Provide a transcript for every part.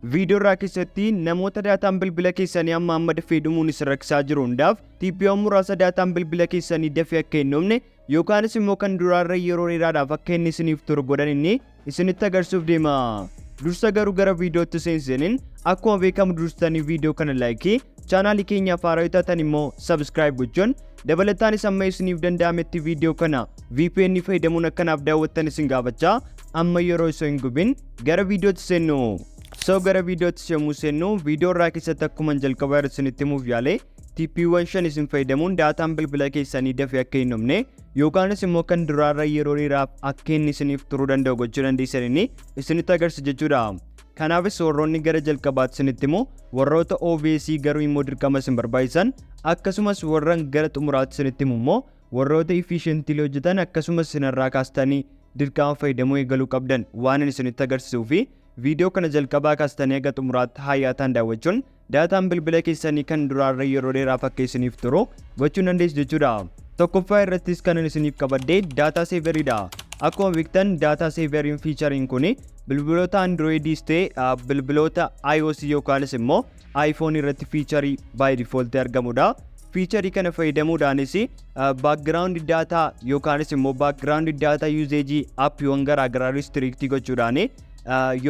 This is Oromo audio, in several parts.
Viidiyoo irraa keessatti namoota daataan bilbila keessanii amma amma dafee dhumuun isin rakkisaa jiru hundaaf tiippiiwwan muraasa daataan bilbila keessanii dafee akka hin dhumne yookaanis immoo kan duraarra yeroo dheeraadhaaf akka inni isiniif turu godhan inni isinitti agarsiisuuf deema. Dursa garuu gara viidiyootti seensisaniin, akkuma beekamu dursitanii viidiyoo kana like, chaanaalii keenyaaf haaraa yoo taatan immoo subscribe gochuun, dabalataanis amma isiniif danda'ametti viidiyoo kana VPN fayyadamuun akkanaaf daawwattan isin gaafachaa, amma yeroo osoo hin gubin gara viidiyootti seennu. So gara viidiyootti yommuu seennu, viidiyoo irraa keessatti akkuma jalqabaa isinitti himuuf yaale, tiippiiwwan shan isin fayyadamuun daataan bilbila keessanii dafee akka hin dhumne yookaanis immoo kan duraarra yeroo dheeraaf akka inni isiniif turuu danda'u gochuu dandeessanii isinitti agarsiisa jechuudha. Kanaafis warroonni gara jalqabaatti isinitti himu warroota OBS, garuu immoo dirqama isin barbaachisan, akkasumas warran gara xumuraatti isinitti himu immoo warroota efficiently hojjetan, akkasumas isinirraa kaastanii dirqama fayyadamuu eegaluu qabdan waan inni isinitti agarsiisuu fi viidiyoo kana jalqabaa kaastanii haga xumuraatti hayyaataan daawwachuun daataan bilbila keessanii kan duraarra yeroo dheeraaf akka isiniif turu gochuu dandeessu jechuudha. Tokkoffaa irrattis kan isiniif qabadde data saveriidha. Akkuma beektan, data saveriin featureiin kun bilbiloota Androidiis ta'e bilbiloota iOS yookaanis immoo iPhone irratti feature by default argamudha. Feature kana fayyadamuudhaanis background data yookaanis immoo background data usage appiiwwan garaagaraa restrict gochuudhaan,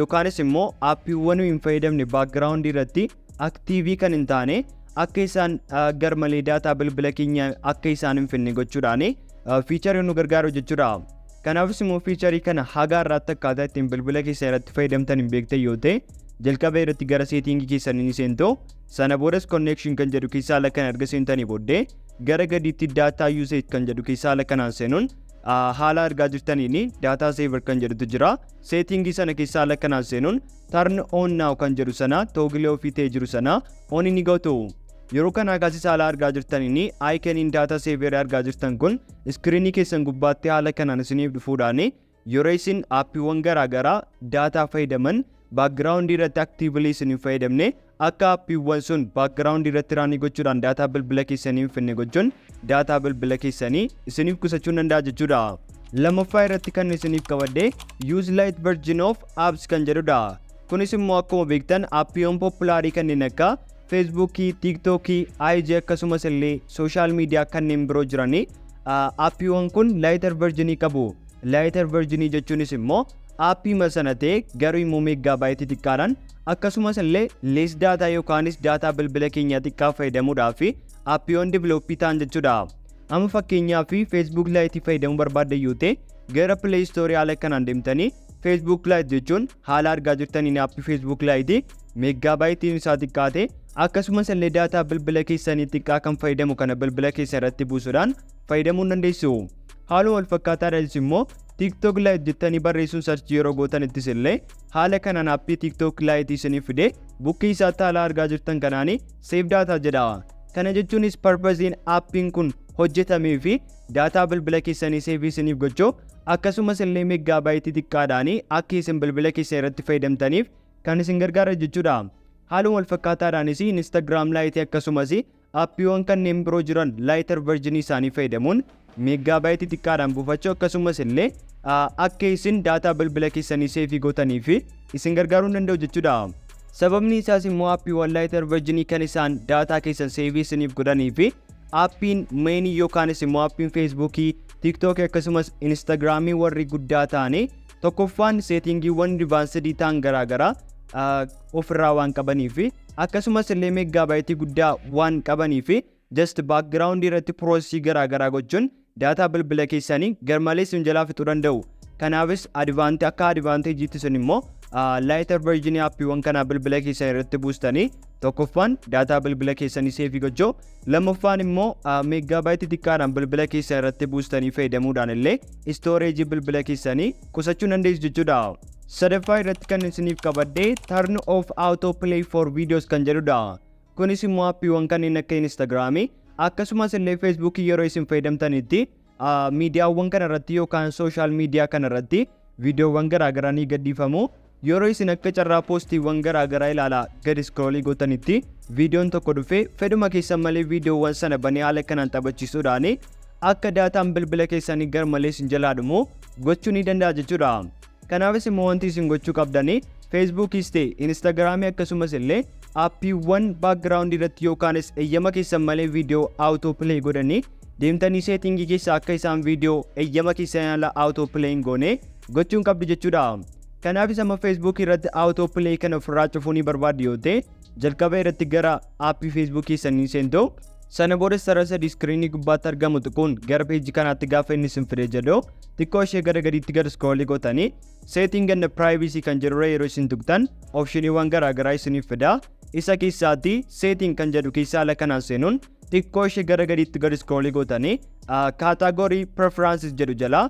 yookaanis immoo appiiwwan hin fayyadamne background irratti active kan hin taane akka isaan garmalee daataa bilbila keenya akka isaan hin finne gochuudhaan feature nu gargaaru jechuudha. Kanaafis immoo feature kana haga irraatti akkaataa ittiin bilbila keessan irratti fayyadamtan hin beektan yoo ta'e, jalqaba irratti gara setting keessanii ni seentu. Sana boodas connection kan jedhu keessa haala kana erga seentanii booddee, gara gadiitti data usage kan jedhu keessa haala kanaan seenuun, haala argaa jirtaniin data saver kan jedhutu jira. Setting sana keessa haala kanaan seenuun turn on now kan jedhu sana, toggle off ta'ee jiru sana on ni gootu. Yeroo kanaa kaasee haala argaa jirtaniin iconiin data saver argaa jirtan kun screen keessan gubbaatti haala kanaan isiniif dhufuudhaan, yeroo isin aappiiwwan garaagaraa daataa fayyadaman background irratti actively isin hin fayyadamne akka aappiiwwan sun background irratti run gochuudhaan daataa bilbila keessanii hin finne gochuun daataa bilbila keessanii isiniif qusachuu danda'a jechuudha. Lammaffaa irratti kan isiniif qabadde use light version of apps kan jedhudha. Kunis immoo akkuma beektan aappiiwwan popular kanneen akka Feesbuukii, Tiiktookii, IG, akkasumas illee social media kanneen biroo jiranii, aappiiwwan kun lighter version qabu. Lighter version jechuunis immoo aappii sana ta'e garuu immoo megabyte xiqqaadhaan, akkasumas illee less data yookaanis daataa bilbila keenyaa xiqqaa fayyadamuudhaaf aappiiwwan develop ta'an jechuudha. Amma fakkeenyaaf Facebook Lite fayyadamuu barbaaddan yoo ta'e, gara Play Store haala kanaan deemtanii Facebook Lite jechuun haala argaa jirtaniin aappii Facebook Lite megabyteiin isaa xiqqaate, akkasumas illee daataa bilbila keessanii xiqqaa kan fayyadamu kana bilbila keessan irratti buusuudhaan fayyadamuu dandeessu. Haaluma wal fakkaataadhaanis immoo TikTok Lite jettanii barreessuun search yeroo gootanittis illee haala kanaan aappii TikTok Lite isiniif fide, bukkee isaatti haala argaa jirtan kanaan save data jedha. Kana jechuunis purposeiin aappiin kun hojjetamee fi daataa bilbila keessanii save isiniif gochuu, akkasumas illee megabyte xiqqaadhaan akka isin bilbila keessan irratti fayyadamtaniif kan isin gargaara jechuudha. Haaluma wal fakkaataadhaanis Instagram Lite, akkasumas aappiiwwan kanneen biroo jiran lighter version isaanii fayyadamuun megabyte xiqqaadhaan buufachuu, akkasumas illee akka isin daataa bilbila keessanii save gootanii fi isin gargaaruu danda'u jechuudha. Sababni isaas immoo aappiiwwan lighter version kan isaan daataa keessan save isiniif godhanii fi aappiin main yookaanis immoo aappiin Feesbuukii, Tiiktookii, akkasumas Instagiraamii warri guddaa ta'anii tokkoffaan settingiiwwan advanced ta'an garaagaraa ofirraa waan qabanii fi akkasumas illee megabyte guddaa waan qabanii fi just background irratti process garaagaraa gochuun daataa bilbila keessanii garmalee isin jalaa fixuu danda'u. Kanaafis akka advantageitti sun immoo lighter version aappiiwwan kanaa bilbila keessan irratti buustanii, tokkoffaan daataa bilbila keessanii save gochuu, lammaffaan immoo megabyte xiqqaadhaan bilbila keessan irratti buustanii fayyadamuudhaan illee storage bilbila keessanii qusachuu dandeessu jechuudha. Sadaffaa irratti kan isiniif qabadde turn off auto play for videos kan jedhudha. Kunis immoo aappiiwwan kanneen akka Instagiraamii, akkasumas illee Feesbuukii yeroo isin fayyadamtanitti, miidiyaawwan kana irratti yookaan social media kana irratti viidiyoowwan garaagaraa ni gadhiifamu. Yeroo isin akka carraa postiiwwan garaagaraa ilaalaa gadi scroll gootanitti viidiyoon tokko dhufee fedhuma keessan malee viidiyoowwan sana banee haala kanaan taphachiisuudhaan akka daataan bilbila keessanii garmalee isin jalaa dhumu gochuu ni danda'a jechuudha. Kanaafis immoo wanti isin gochuu qabdanii Facebookis ta'e Instagramii, akkasumas illee appiiwwan background irratti yookaanis eeyyama keessan malee viidiyoo auto play godhanii deemtanii settingii keessa akka isaan viidiyoo eeyyama keessan ala auto play hin goone gochuun qabdu jechuudha. Kanaafis amma Facebook irratti auto play kana ofirraa cufuu ni barbaaddu yoo ta'e, jalqaba irratti gara aappii Facebook keessanii seentu. Sana booda sarara sadii screenii gubbaatti argamu tuquun gara peejii kanaatti gaafa inni isin fide jedhu, xiqqoo ishee gara gadiitti gad scrollii gootanii setting and privacy kan jedhurra yeroo isin tuqxan optioniiwwan garaa garaa isiniif fida. Isa keessaatti setting kan jedhu keessa haala kanaan seenuun xiqqoo ishee gara gadiitti gad scrollii gootanii category preferences jedhu jala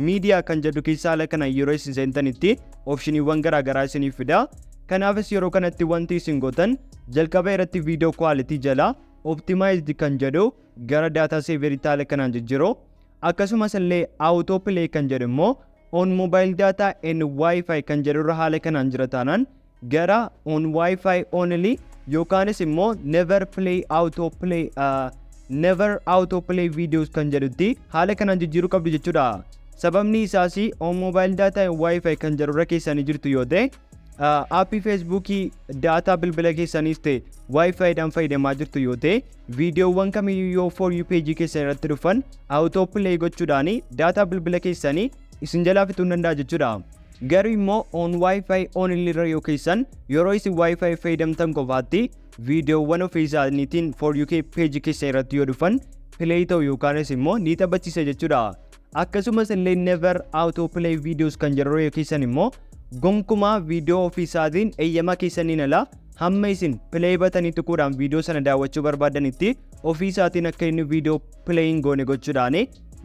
media kan jedhu keessa haala kanaan yeroo isin seentanitti optioniiwwan garaa garaa isiniif fida. Kanaafis yeroo kanatti wanti isin gootan jalqaba irratti video quality jala optimized kan jedhu gara data saveritti haala kanaan jijjiiru, akkasumas illee auto play kan jedhu immoo on mobile data and wifi kan jedhu irra haala kanaan jira taanaan gara on wifi only yookaanis immoo never play auto play, never auto play videos kan jedhutti haala kanaan jijjiiruu qabdu jechuudha. Sababni isaas on mobile data and wifi kan jedhu irra keessanii jirtu yoo ta'e, aappii Facebookii daataa bilbila keessaniis ta'e wifiidhaan fayyadamaa jirtu yoo ta'e, viidiyoowwan kamiyyuu yoo for you page keessan irratti dhufan auto play gochuudhaan daataa bilbila keessanii isin jalaa fixuu hin danda'a jechuudha. Garuu immoo on wifi only irra yoo keessan, yeroo isin wifi fayyadamtan qofaatti viidiyoowwan ofii isaaniitiin for you page keessan irratti yoo dhufan play ta'u yookaanis immoo ni taphachiisa jechuudha. Akkasumas illee never auto play videos kan jedhu yoo keessan immoo, gonkumaa viidiyoo ofii isaatiin eeyyama keessaniin ala hamma isin play buttonii tuquudhaan viidiyoo sana daawwachuu barbaadanitti ofii isaatiin akka inni viidiyoo play hin goone gochuudhaan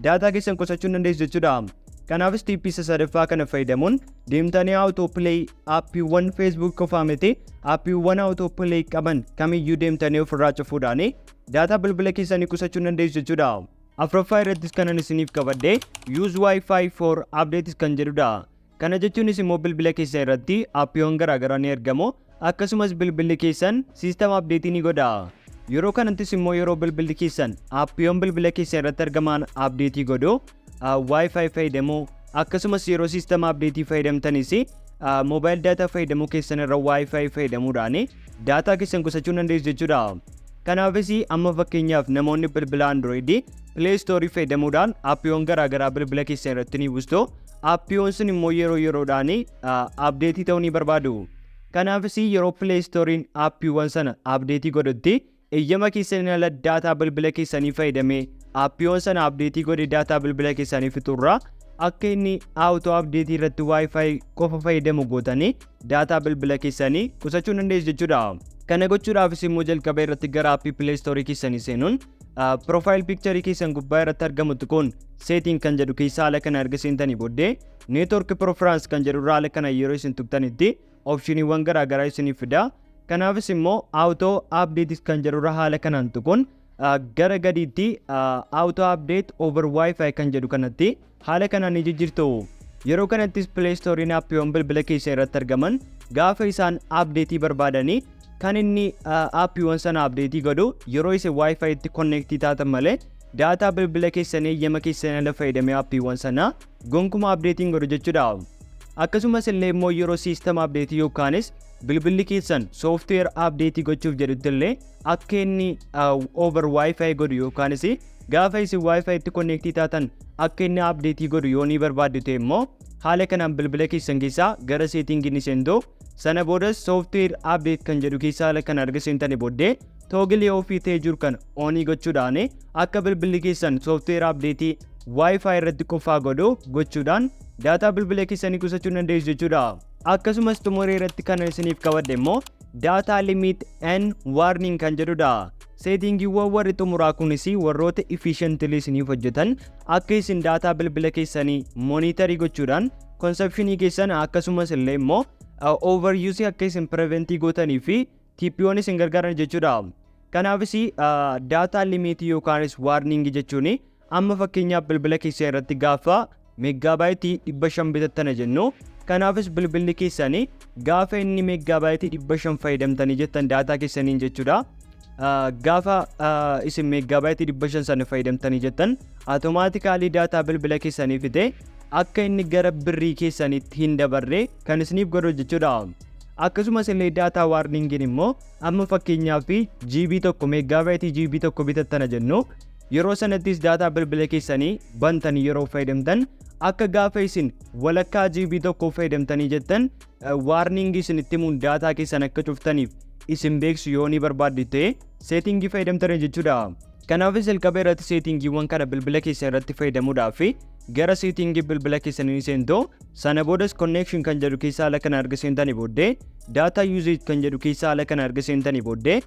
daataa keessan qusachuu hin dandeessu jechuudha. Kanaafis tippii isa sadaffaa kana fayyadamuun deemtanii auto play aappiiwwan Facebook qofaa miti, aappiiwwan auto play qaban kamiyyuu deemtanii ofirraa cufuudhaan daataa bilbila keessanii qusachuu hin dandeessu jechuudha. Afuraffaa irrattis kanan isiniif qabadhe use wifi for updates kan jedhudha. Kana jechuunis immoo bilbila keessan irratti aappiiwwan garaagaraa ni argamu. Akkasumas bilbilli keessan system update ni godha. Yeroo kanattis immoo yeroo bilbilli keessan aappiiwwan bilbila keessan irratti argaman update godhu wifi fayyadamuu, akkasumas yeroo system update fayyadamtanis mobile data fayyadamuu keessan irra wifi fayyadamuudhaan daataa keessan qusachuu dandeessu jechuudha. Kanaafis amma fakkeenyaaf namoonni bilbila Android Play Store fayyadamuudhaan aappiiwwan garaagaraa bilbila keessan irratti ni buustu. Aappiiwwan sun immoo yeroo yeroodhaan update ta'uu ni barbaadu. Kanaafis yeroo Play Storein aappiiwwan sana update godhutti eeyyama keessaniin ala daataa bilbila keessanii fayyadamee aappiiwwan sana update godhee daataa bilbila keessanii fixurraa, akka inni auto update irratti wifi qofa fayyadamu gootanii daataa bilbila keessanii qusachuu dandeessu jechuudha. Kana gochuudhaafis immoo jalqaba irratti gara aappii Play Store keessanii seenuun profile picture keessan gubbaa irratti argamu tuquun setting kan jedhu keessa haala kana erga seentanii booddee network preference kan jedhu irraa haala kana yeroo isin tuqxanitti optioniiwwan garaagaraa isiniif fida. Kanaafis immoo auto updates kan jedhu irra haala kanaan tuquun gara gadiitti auto update over wifi kan jedhu kanatti haala kanaan ni jijjiirtu. Yeroo kanattis Play Storein aappiiwwan bilbila keessa irratti argaman gaafa isaan update barbaadanii kan inni aappiiwwan sana update godhu yeroo isin wifi itti connect taatan malee, daataa bilbila keessanii eeyyama keessanii ala fayyadamee aappiiwwan sana gonkumaa update godhu jechuudha. Akkasumas illee immoo yeroo system update yookaanis bilbilli keessan software update gochuuf jedhutti illee akka inni over wifi godhu yookaanis gaafa isin wifi itti connect taatan akka inni update godhu yoo ni barbaaddu ta'e immoo, haala kanaan bilbila keessan keessaa gara settingii ni seentu. Sana boodas software update kan jedhu keessaa haala kana erga seentanii booddee toggle off ta'ee jiru kana on gochuudhaan akka bilbilli keessan software update wifi irratti qofaa godhu gochuudhaan daataa bilbila keessanii qusachuu dandeessu jechuudha. Akkasumas xumuree irratti kan isiniif qabadhe immoo data limit and warning kan jedhudha. Settingiiwwan warri xumuraa kunis warroota efficiently isiniif hojjetan, akka isin daataa bilbila keessanii monitor gochuudhaan consumptionii keessan, akkasumas illee immoo overuse akka isin prevent gootanii fi tippiiwwan isin gargaaran jechuudha. Kanaafis data limit yookaanis warning jechuun amma fakkeenyaaf bilbila keessan irratti gaafa megabyte 500 bitattana jennu, kanaafis bilbilli keessanii gaafa inni megabyte 500 fayyadamtanii jettan daataa keessaniin jechuudha. Gaafa isin megabyte 500 sana fayyadamtanii jettan automatically daataa bilbila keessanii fite akka inni gara birrii keessaniitti hin dabarre kan isiniif godhu jechuudha. Akkasumas illee data warningiin immoo amma fakkeenyaaf GB 1, megabyte GB 1 bitattana jennu, yeroo sanattis data bilbila keessanii bantanii yeroo fayyadamtan akka gaafa isin walakkaa GB 1 fayyadamtanii jettan warning isin itti himuun data keessan akka cuftaniif isin beeksu yoo ni barbaaddu ta'e setting fayyadamtanii jechuudha. Kanaafis jalqaba irratti settingiiwwan kana bilbila keessan irratti fayyadamuudhaaf gara setting bilbila keessanii seentu. Sana boodas connection kan jedhu keessa haala kana erga seentanii booddee, data usage kan jedhu keessa haala kana erga seentanii booddee,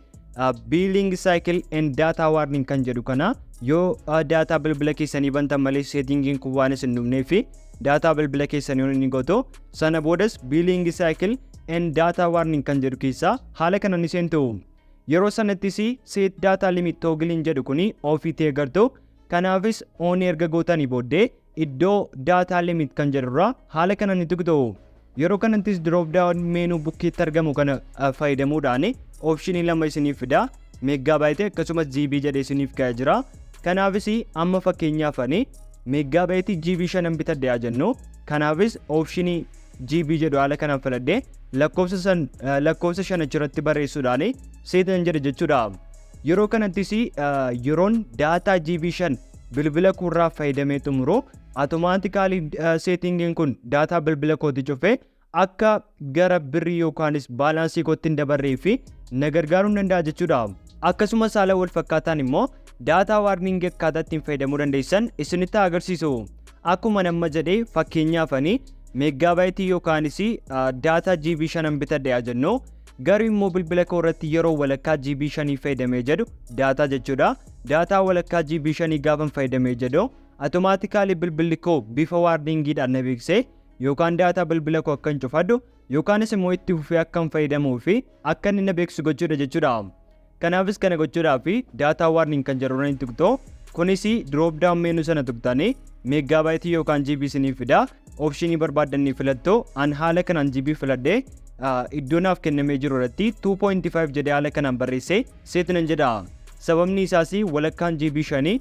billing cycle and data warning kan jedhu kana, yoo data bilbila keessanii bantan malee settingiin kun waan isin dhumnee fi data bilbila keessanii ni gootu. Sana boodas billing cycle and data warning kan jedhu keessa haala kana ni seentu. Yeroo sanattis set data limit toggleiin jedhu kuni off ta'ee agartu. Kanaafis on erga gootanii booddee iddoo data limit kan jedhurraa haala kana ni tuqxu. Yeroo kanattis drop down menu bukkeetti argamu kana fayyadamuudhaan option lama isiniif fida. Megabyte akkasumas GB jedhee isiniif ka'ee jira. Kanaafis amma fakkeenyaaf ani megabyte GB 5 bitadhe haa jennu. Kanaafis option GB jedhu haala kanaan filadhee lakkoofsa san lakkoofsa 5 achirratti barreessuudhaan setan jedhe jechuudha. Yeroo kanattis yeroon data GB 5 bilbila koorraa fayyadamee xumuru automatically settingiin kun data bilbila kootii cufee akka gara birrii yookaanis balance kootti hin dabarree fi na gargaaruu danda'a jechuudha. Akkasumas haala wal fakkaataan immoo data warning akkaataa ittiin fayyadamuu dandeessan isinitti agarsiisu. Akkuma nama jedhee, fakkeenyaaf ani megabyte yookaanis data GB 5 bitadhe haa jennu. Garuu immoo bilbila koo irratti yeroo walakkaa GB 5 fayyadamee jedhu, data jechuudha. Data walakkaa GB 5 gaafan fayyadamee jedhu automatically bilbilli koo bifa warningiidhaan na beeksisee yookaan data bilbila koo akkan cufadhu yookaanis immoo itti fufee akkan fayyadamuu fi akka inni na beeksisu gochuudha jechuudha. Kanaafis kana gochuudhaaf data warning kan jedhu ni tuqxu. Kunis drop down menu sana tuqxanii megabyte yookaan GB isiniif fida. Option barbaaddanii filattu. An haala kanaan GB filadhee iddoo naaf kennamee jiru irratti 2.5 jedhee haala kanaan barreessee set nan jedha. Sababni isaas walakkaan GB 5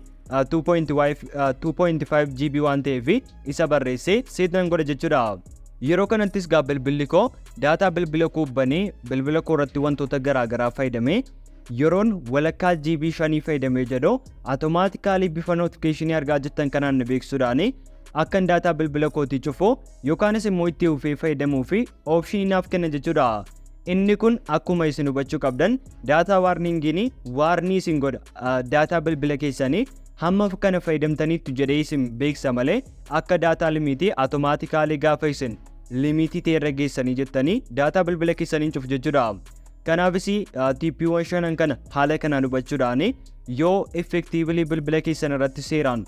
2.5 GB waan ta'eef isa barreessee set nan godha jechuudha. Yeroo kanattis gaa bilbilli koo data bilbila koo banee bilbila koo irratti wantoota garaagaraa fayyadamee yeroon walakkaa GB 5 fayyadamee jedhu automatically bifa notification argaa jirtan kanaan na beeksisuudhaan akkan data bilbila kootii cufu yookaanis immoo itti fufee fayyadamuu fi option naaf kenna jechuudha. Inni kun akkuma isin hubachuu qabdan data warningiin warn isin godha, data bilbila keessanii hamma kana fayyadamtaniittu jedhee isin beeksisa malee akka data limit automatically gaafa isin limit ta'e irra geessanii jettanii data bilbila keessanii cufu jechuudha. Kanaafis tippiiwwan shanan kana haala kanaan hubachuudhaan yoo effectively bilbila keessan irratti seeraan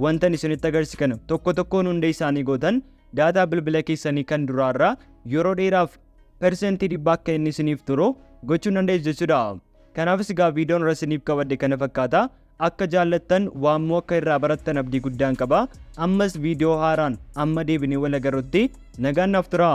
wanta isinitti agarsiisu kana tokko tokkoon hunda isaanii gootan, data bilbila keessanii kan duraarraa yeroo dheeraaf 100% akka inni isiniif turu gochuu dandeessu jechuudha. Kanaafis egaa viidiyoon irra isiniif qabadde kana fakkaata. Akka jaallattan waammoo akka irraa barattan abdii guddaan qaba. Ammas viidiyoo haaraan amma deebinee wal agarrutti nagaan naaf tura.